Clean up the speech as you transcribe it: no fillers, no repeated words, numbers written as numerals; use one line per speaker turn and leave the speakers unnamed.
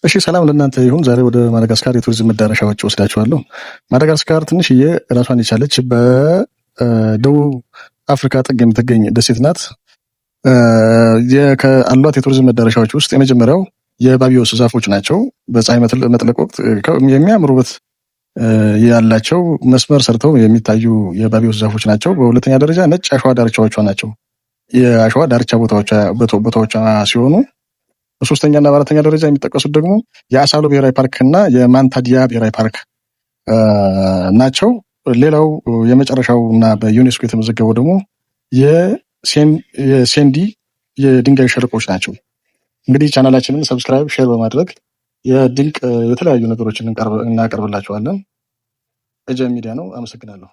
እሺ ሰላም ለእናንተ ይሁን። ዛሬ ወደ ማዳጋስካር የቱሪዝም መዳረሻዎች ወስዳችኋለሁ። ማዳጋስካር ትንሽዬ ራሷን የቻለች በደቡብ አፍሪካ ጥግ የምትገኝ ደሴት ናት። ከአሏት የቱሪዝም መዳረሻዎች ውስጥ የመጀመሪያው የባቢዮስ ዛፎች ናቸው። በፀሐይ መጥለቅ ወቅት የሚያምር ውበት ያላቸው መስመር ሰርተው የሚታዩ የባቢዮስ ዛፎች ናቸው። በሁለተኛ ደረጃ ነጭ አሸዋ ዳርቻዎቿ ናቸው። የአሸዋ ዳርቻ ቦታዎቿ ሲሆኑ በሶስተኛ እና በአራተኛ ደረጃ የሚጠቀሱት ደግሞ የአሳሎ ብሔራዊ ፓርክ እና የማንታዲያ ብሔራዊ ፓርክ ናቸው። ሌላው የመጨረሻው እና በዩኔስኮ የተመዘገበው ደግሞ የሴንዲ የድንጋይ ሸለቆዎች ናቸው። እንግዲህ ቻናላችንን subscribe፣ share በማድረግ የድንቅ የተለያዩ ነገሮችን እናቀርብላችኋለን። ኤጀ ሚዲያ ነው። አመሰግናለሁ።